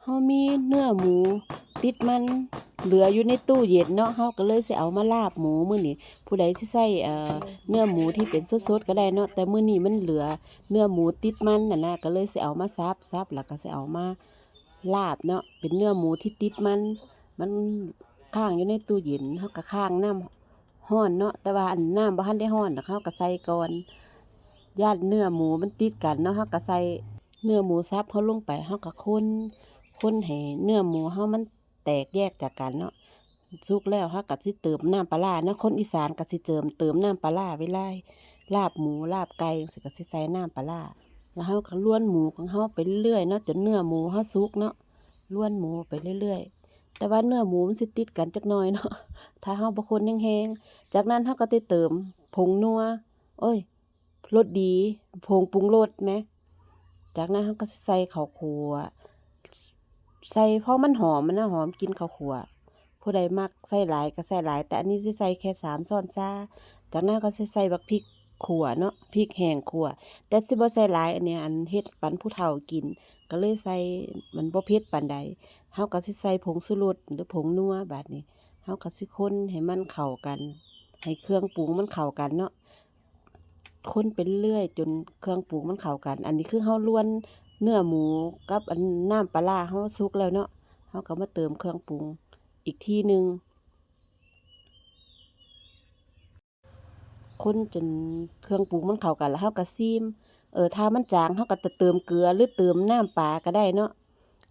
ເຮົາມີເນື້ອໝູຕິດມັນເຫຼືອຢູ່ໃນຕູ້ເຢັນເນາະ ເຮົາກໍເລີຍຊິເອົາມາລາບໝູມື້ນີ້. ຜູ້ໃດຊິໃຊ້ ເອີ ເນື້ອໝູທີ່ເປັນສົດໆກໍໄດ້ເນາະ ແຕ່ມື້ນີ້ມັນເຫຼືອເນື້ອໝູຕິດມັນຫັ້ນນະ ກໍເລີຍຊິເອົາມາສັບ ສັບແລ້ວກໍຊິເອົາມາລາບເນາະ. ເປັນເນື້ອໝູທີ່ຕິດມັນ ມັນຄ້າງຢູ່ໃນຕູ້ເຢັນ ເຮົາກໍຄ້າງນ້ຳ ຮ້ອນເນາະ ແຕ່ວ່າອັນນ້ຳບໍ່ທັນໄດ້ຮ້ອນດອກ ເຮົາກໍໃສ່ກ່ອນ ຢ້ານເນື້ອໝູມັນຕິດກັນເນາະ. ເຮົາກໍໃສ່ເນື້ອໝູສັບເຮົາລົງໄປ ເຮົາກໍຄົນ ຄົນໃຫ້ເນື້ອໝູເຮົາມັນແຕກແຍກຈາກກັນເນາະ. ສຸກແລ້ວເຮົາກໍຊິເຕີມນ້ຳປາຫຼ້າເນາະ ຄົນອີສານກໍຊິເຕີມ ເຕີມນ້ຳປາຫຼ້າເວລາລາບໝູລາບໄກ່ຈັ່ງຊີ້ ກໍຊິໃສ່ນ້ຳປາຫຼ້າ ແລ້ວເຮົາກໍລວນໝູຂອງເຮົາໄປເລື້ອຍໆເນາະ ຈົນເນື້ອໝູເຮົາສຸກເນາະ ລວນໝູໄປເລື້ອຍໆ. ແຕ່ວ່າເນື້ອໝູມັນຊິຕິດກັນຈັກໜ່ອຍເນາະ ຖ້າເຮົາບໍ່ຄົນແຮງໆ. ຈາກນັ້ນເຮົາກໍໄດ້ເຕີມຜົງນົວ ໂອ້ຍ ລົດດີ ຜົງປຸງລົດແມ. ຈາກນັ້ນເຮົາກໍຊິໃສ່ເຂົ້າຂົ້ວ ໃສ່ພໍມັນຫອມນະ ຫອມກິ່ນເຂົ້າຂົ້ວ. ຜູ້ໃດມັກໃສ່ຫຼາຍກໍໃສ່ຫຼາຍ ແຕ່ອັນນີ້ຊິໃສ່ແຄ່ສາມຊ້ອນຊາ. ຈາກນັ້ນກໍຊິໃສ່ບັກພິກ ຂົ້ວເນາະ ພິກແຫ້ງຂົ້ວ ແຕ່ຊິບໍ່ໃສ່ຫຼາຍ ອັນນີ້ອັນເຮັດປັນຜູ້ເຖົ້າກິນ ກໍເລີຍໃສ່ມັນບໍ່ເຜັດປານໃດ. ເຮົາກໍຊິໃສ່ຜົງຊູລົດ ຫຼື ຜົງນົວ. ບາດນີ້ເຮົາກໍຊິຄົນໃຫ້ມັນເຂົ້າກັນ ໃຫ້ເຄື່ອງປຸງມັນເຂົ້າກັນເນາະ ຄົນໄປເລື້ອຍໆຈົນເຄື່ອງປຸງມັນເຂົ້າກັນ. ອັນນີ້ຄືເຮົາລວນເນື້ອໝູກັບອັນນ້ຳປາຫຼ້າເຮົາສຸກແລ້ວເນາະ ເຮົາກໍມາເຕີມເຄື່ອງປຸງອີກທີໜຶ່ງ. ຄົນຈົນເຄື່ອງປຸງມັນເຂົ້າກັນ ແລ້ວເຮົາກໍຊີມ ເອີ ຖ້າມັນຈາງ ເຮົາກໍຈະເຕີມເກືອ ຫຼື ເຕີມນ້ຳປາກໍໄດ້ເນາະ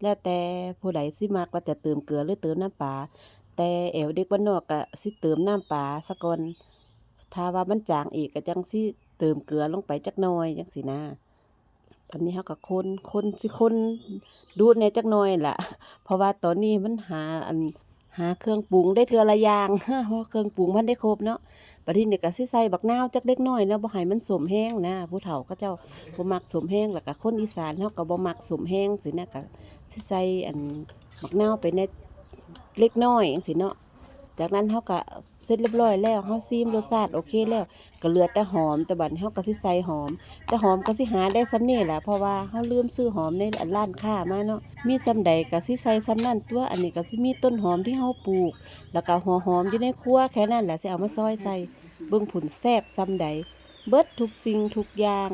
ແລ້ວແຕ່ຜູ້ໃດຊິມັກວ່າຈະເຕີມເກືອ ຫຼື ເຕີມນ້ຳປາ. ແຕ່ແອວເດັກບ້ານນອກກໍຊິເຕີມນ້ຳປາສາກ່ອນ ຖ້າວ່າມັນຈາງອີກກໍຈັ່ງຊິເຕີມເກືອລົງໄປຈັກໜ່ອຍຈັ່ງຊີ້ນະ. ຕອນນີ້ເຮົາກໍຄົນ ຄົນ ຊິຄົນດູດແດ່ຈັກໜ່ອຍລະ ເພາະວ່າຕອນນີ້ມັນຫາ ອັນ ຫາເຄື່ອງປຸງໄດ້ເທື່ອລະຢ່າງ ເພາະເຄື່ອງປຸງມັນໄດ້ຄົບເນາະ. ບາດທີນີ້ກໍຊິໃສ່ບັກນາວຈັກເລັກນ້ອຍເນາະ ບໍ່ໃຫ້ມັນສົ້ມແຮງນະ ຜູ້ເຖົ້າເຂົາເຈົ້າບໍ່ມັກສົ້ມແຮງ ແລ້ວກໍຄົນອີສານເຮົາກໍບໍ່ມັກສົ້ມແຮງຊີ້ນະ ກໍຊິໃສ່ ອັນ ບັກນາວໄປແດ່ເລັກນ້ອຍຈັ່ງຊີ້ເນາະ. ຈາກນັ້ນເຮົາກະເສັດລຽບຮ້ອຍແລ້ວ ເຮົາຊີມລົດຊາດໂອເຄແລ້ວ ກະເຫຼືອແຕ່ຫອມ ແຕ່ບັດນີ້ເຮົາກະຊິໃສ່ຫອມ ແຕ່ຫອມກະຊິຫາໄດ້ສ່ຳນີ້ແຫຼະ ເພາະວ່າເຮົາລືມຊື້ຫອມໃນ ອັນ ຮ້ານຄ້າມາເນາະ ມີສ່ຳໃດກະຊິໃສ່ສ່ຳນັ້ນຕົວະ. ອັນນີ້ກະຊິມີຕົ້ນຫອມທີ່ເຮົາປູກ ແລ້ວກະຫົວຫອມຢູ່ໃນຄົວແຄ່ນັ້ນແຫຼະ ຊິເອົາມາຊອຍໃສ່ ເບິ່ງພຸ້ນແຊບສ່ຳໃດ ເບິດທຸກສິ່ງທຸກຢ່າງ.